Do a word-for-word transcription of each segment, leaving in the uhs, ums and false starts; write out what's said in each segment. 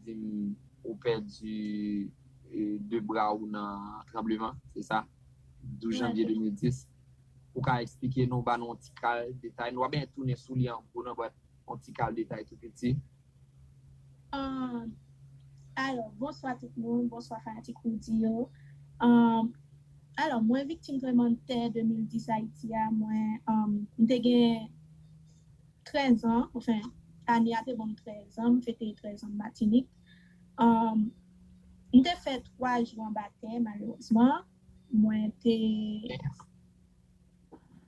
di m ou pèdi e, de bra ou nan tranbleman, se sa? Douz janvye de mil dis. Ou ka eksplike nou, ba nou yon ti kal detay? Nou ap ben tounen sou li an gwo nan, but yon ti kal detay tou piti. Um, alò, bonswa tout moun, bonswa fanatik Roody yo. Um, alò, mwen viktim tranblemanntè de mil dis Ayiti a, mwen um, m te gen trèz an, anfen, ane a te ban m trèz an, m fete trèz an Matinik. Um, m te fè twa jou anba tè, malerezman. Mwen te.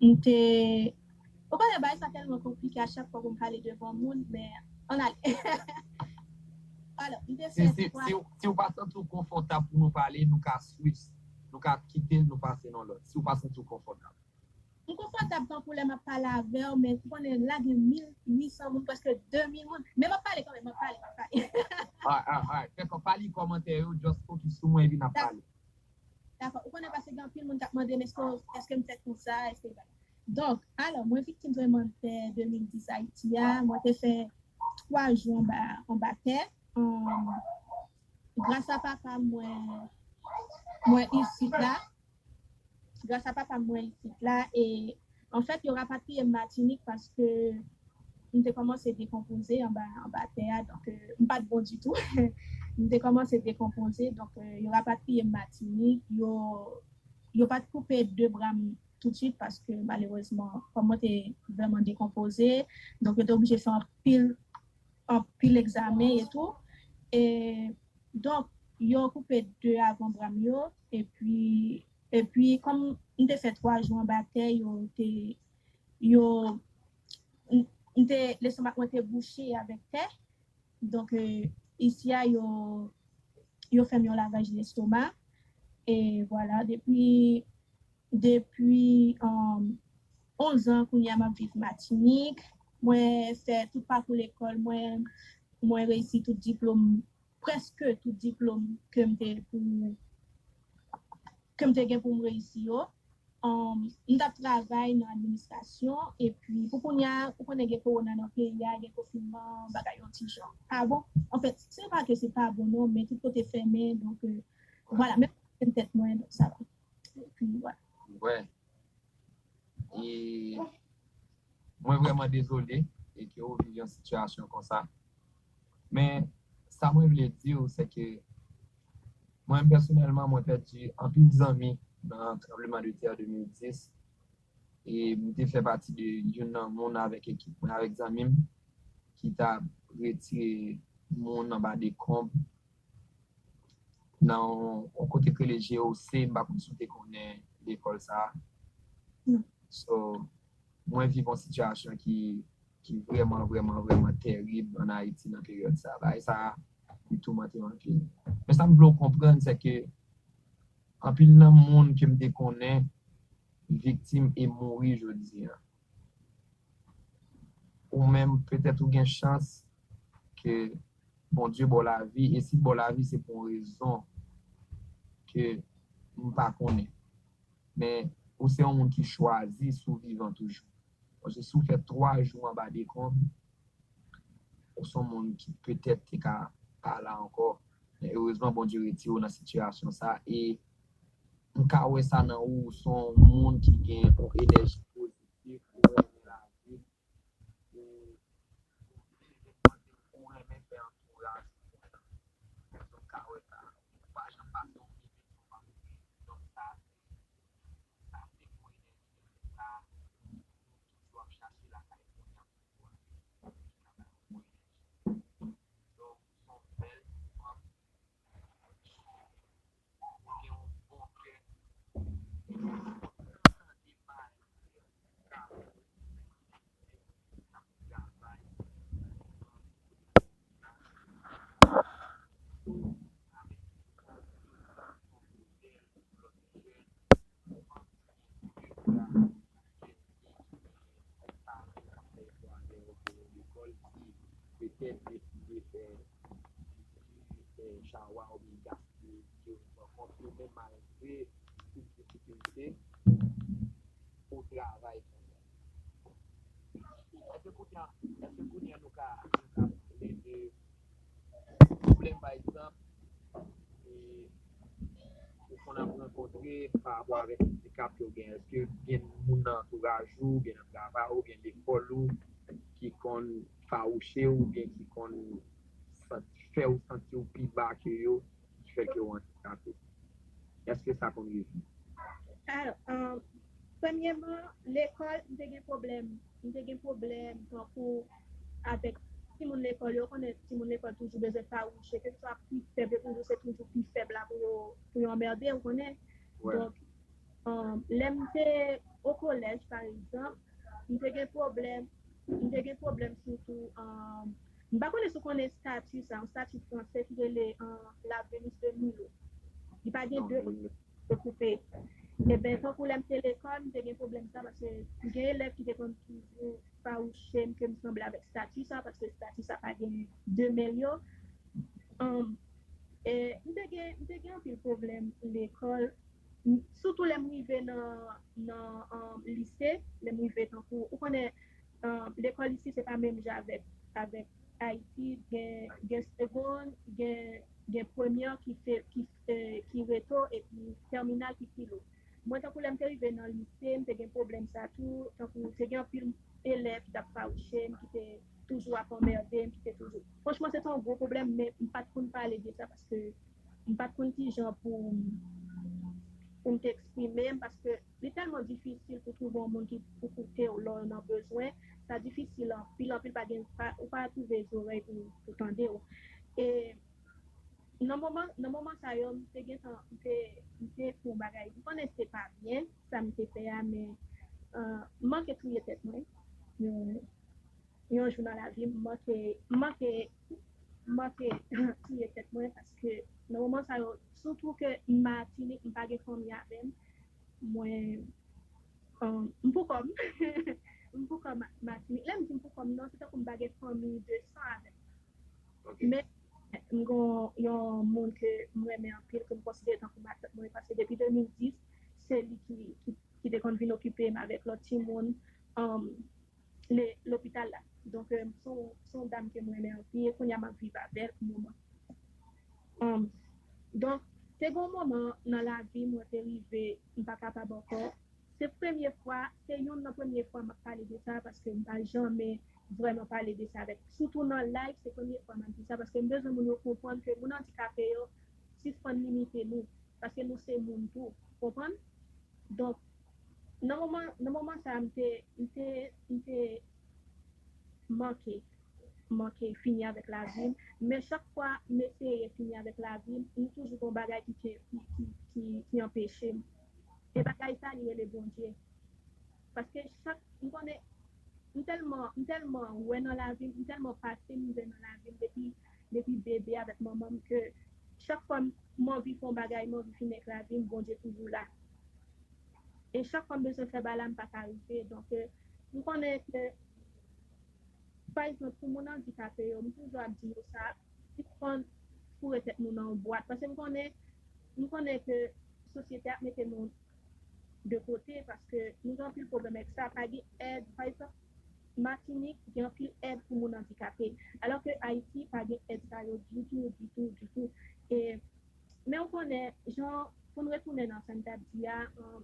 M te. Ou konnen, bagay sa tèlman konplike a chak fwa pou m pale devan moun, men ann ale. Alò, m te Si, fè si, twa. Si, w- si w pa santi w konfòtab pou nou pale, nou ka switch. Nou ka kite l, nou pase nan lòt. Si w pa santi w konfòtab. M konfòtab tankou lè m ap pale avè w, men ou konnen la gen mil uit san moun, prèske de mil moun. Men m ap pale kanmenm, m ap pale, m ap pale. Alright, alright, alright. Fè kò, pa li kòmantè yo, just focus sou mwen epi n ap pale. Dakò. Ou konnen paske gen anpil moun k ap mande m èske, èske m fè konsa, èske. Donk, alò, mwen viktim tranblemanntè de mil dis Ayiti a, mwen te fè twa jou anba, anba tè. Um, gras a papa mwen, mwen isit la. Gras a papa mwen isit la. E anfèt, yo rapatriye m Matinik paske m te kòmanse dekonpoze anba, anba tè a. Donk, euh, m pa t bon ditou. M te kòmanse dekonpoze. Donk, euh, yo rapatriye m Matinik. Yo, yo pa t koupe de bra m toutswit paske malerezman, kòm mwen te vrèman dekonpoze, donk yo te oblije fè anpil, anpil egzamen e tou. E donk, yo koupe de avan bra m yo, epi, epi kòm m te fè twa jou anba tè, yo te, yo, m m te, lestomak mwen te bouche avèk tè. Donk, euh, isi a, yo, yo fè m yon lavaj lestoma. E vwala, depi, depi um, onz an, kounye a, m ap viv Matinik. Mwen fè tout pakou lekòl mwen, mwen reyisi tout diplòm, prèske tout diplòm ke m te pou, ke m te gen pou m reyisi yo. Um, m t ap travay nan administrasyon, epi pou kounye a, ou konnen gen kowona nan peyi a, gen konfinman, bagay yon ti jan. Ah bon? Anfèt, se pa ke se pa bon non, men tout kote fèmen, donk, euh, vwala, men m tèt mwen, donk sa va. Epi, vwala. Wè. E mwen vrèman dezole e ke ou viv yon sitiyasyon konsa. Men sa mwen vle di w, se ke mwen pèsonèlman, mwen pèdi anpil zanmi nan tranbleman de tè de mil dis. E m te fè pati de youn nan moun avèk ekip mwen, avèk zanmi m, ki t ap retire moun anba dekonb nan yon kote k rele G O C, m pa konn si w te konnen lekòl sa a. So, mwen viv yon sitiyasyon ki, ki vrèman, vrèman, vrèman tèrib ann Ayiti nan peryòd sa a. Bagay sa a, li toumante m anpil. Men sa m vle w konprann, se ke anpil nan moun ke m te konnen viktim e mouri jodi a. Ou menm, petèt ou gen chans ke Bondye ba w lavi, e si l ba w lavi, se pou yon rezon ke m pa konnen. Men, ou se yon moun ki chwazi si w vivan toujou. Paske si w fè twa jou anba dekonb, ou se yon moun ki petèt te ka pa la ankò. Men erezman, Bondye retire w nan sitiyasyon sa a. E m ka wè sa nan ou, ou se yon moun ki gen yon enèji pozitif, ou renmen lavi, ou, ou renmen fè antouraj ou kontan. So, m ka wè sa. Ou pa janm pase yon moman pou ou. Donk, sa, se, sa, se bon enèji, sa, nou toujou ap chache lakay moun nan. Petèt deside fè fè chawa oubyen gaspiye yo nan kont yo menm, malgre tout difikilte ou travay kanmenm. Èske kounye a, èske kounye a nou ka, nou ka pale de pwoblèm pa egzanp, e, ou konn ap rankontre pa rapò avèk andikap ke w gen? Èske gen moun nan antouraj ou, oubyen nan travay ou, oubyen lekòl ou, ki konn fawouche w, oubyen ki konn san- fè w santi w pi ba ke yo, ki fè ke w andikape? Èske sa konn rive? Alò, um, premyèman, lekòl, m te gen pwoblèm. M te gen pwoblèm tankou avèk timoun lekòl yo. Ou konnen timoun lekòl toujou bezwen fawouche. Kèlkeswa pi fèb yo toujou, se toujou pi fèb la pou yo, pou yo anmède, ou konnen. Wè. Donk, um, lè m te o kolèj, pa egzanp, m te gen pwoblèm. M te gen pwoblèm sitou, um, m pa konnen si w konnen stati sa, yon stati fransè ki rele, um, la Venus de Milo. Li pa gen Non, de moun- yo koupe. Eben, tankou lè m te lekòl, m te gen pwoblèm sa, paske m gen elèv ki te konn toujou fawouche m ke m sanble avèk stati sa, paske stati sa pa gen de men l yo. Um, e m te gen, m te gen anpil pwoblèm lekòl, m- sitou lè m rive nan, nan um, lise, lè m rive tankou, ou konnen, um, lekòl isi se pa menm jan avèk, avèk Ayiti, gen, gen segonn, gen, gen premyè ki, fe, ki, eh, ki reto, epi tèminal ki pilo. Mwen, tankou lè m te rive nan lise, m te gen pwoblèm sa tou, tankou te gen anpil elèv ki t ap fawouche m, ki te toujou ap anmède m, ki te toujou. Franchman, se te yon gwo pwoblèm, men m pa t konn pale de sa paske m pa t konn ki jan pou, pou m te eksprime m, paske li tèlman difisil pou twouve yon moun ki pou koute w lè w nan bezwen. Sa difisil anpil, anpil pa gen, pa, ou pa twouve zòrèy pou, pou tande w. E nan moman, nan moman sa yo, m te gentan, m te, m te fè yon bagay. M konnen se pa byen, sa m te fè a, men uh, m manke touye tèt mwen. Yon, yon jou nan lavi, m manke, m manke, m manke touye tèt mwen, paske nan moman sa yo, sitou ke m Matinik, m pa gen fanmi avè m, mwen, um, m poukò m. M poukò m Matinik. Lè m di m poukò m nan, se tankou m pa gen fanmi de san avè m. Ok. Men m gen yon moun ke m renmen anpil, ke m konsidere tankou matant mwen, paske depi de mil dis, se li ki, ki, ki te konn vin okipe m avèk lòt timoun, um, le, lopital la. Donk, euh, se yon, se yon dam ke m renmen anpil, kounye a m ap viv avè l pou moman. Um, donk, te gen yon moman nan lavi mwen te rive, m pa kapab ankò. Se premye fwa, se youn nan premye fwa m ap pale de sa, paske m pa janmen vrèman pale de sa avèk, sitou nan live, se premye fwa m ap di sa, paske m bezwen moun yo konprann ke moun andikape yo sispann limite nou, paske nou se moun tou, konprann? Donk, nan moman, nan moman sa a, m te, m te, m te manke, manke fini avèk lavi m. Men chak fwa m eseye fini avèk lavi m, li toujou gen yon bagay ki, ki, ki, ki, ki anpeche m. E bagay sa, li rele Bondye. Paske chak, m konnen, m tèlman, m tèlman wè nan lavi m, m tèlman pase mizè nan lavi m depi, depi bebe avèk manman m ke chak fwa m, m anvi fè yon bagay, m anvi fini ak lavi m, Bondye toujou la. E chak fwa m bezwen fè bagay la, m pa ka rive. Donk, euh, m konnen ke, pa egzanp, pou moun andikape yo, m toujou ap di yo sa, sispann foure tèt nou nan yon bwat. Paske m konnen, m konnen ke sosyete ap mete nou de kote, paske nou gen anpil pwoblèm avèk sa. Pa gen èd, pa egzanp, Matinik gen anpil èd pou moun andikape. Alò ke Ayiti pa gen èd sa yo ditou, ditou, ditou. E, men ou konnen, jan, pou n retounen nan sa n t ap di a, um,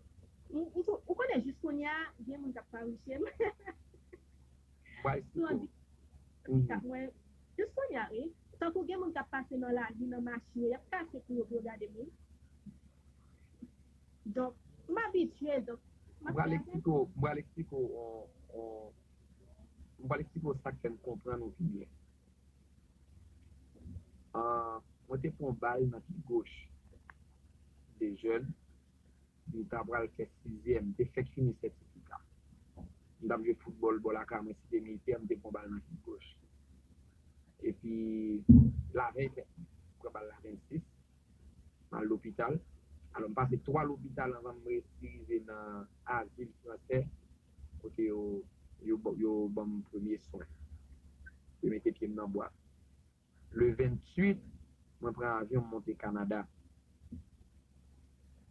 ou, ou, ou konnen jis kounye a, gen moun k ap fawouche m. Mwen eksplike w. Andikap mwen, jis kounye a, wi. Tankou gen moun k ap pase nan lari, nan machin yo, y ap kase kou yo pou yo gade m, wi. Donk, m abitye, donk, m Mwen pral ap eksplike w, mwen pral eksplike w, on, on, mwen pral eksplike w sa k fè m konprann ou pi byen. Ah, mwen te pran bal nan pye goch de jèn, m ta pral fè sizyèm, m te fèk fini sètifika. M t ap jwe foutbòl bò lakay mwen, Site Militè, m te pran bal nan pye goch. Epi, lavèy fèt, m pran bal la vennsis, m al lopital. Alò, m pase twa lopital anvan m resi rive nan azil fransè, kote yo, yo, ba- yo ban m premye swen. Yo mete pye m nan bwat. Le venntuit, mwen pran avyon, m monte Kanada.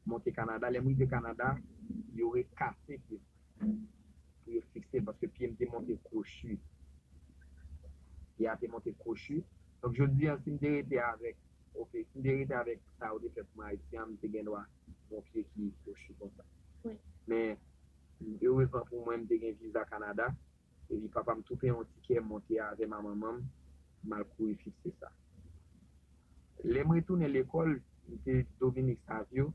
Monte Kanada, lè m rive Kanada, yo rekase pye m pou yo fikse l, paske pye m te monte kwochi. Pye a te monte kwochi. Donk, jodi a, si m te rete avèk, ok, si m te rete avèk sa yo te fè pou mwen Ayiti an, m te gen dwa yon pye ki kwochi konsa. Wi. Men, erezman pou mwen, m te gen viza Kanada, epi papa m tou peye yon tikè, m monte avè m a manman m, m al kouri fikse sa. Lè m retounen lekòl, m te Dominique Savio,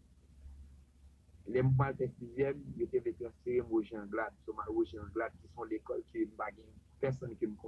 lè m pral fè sizyèm, yo te vle transfere m Roger Anglade, so m al Roger Anglade, ki se yon lekòl ke m pa gen pèsonn ke m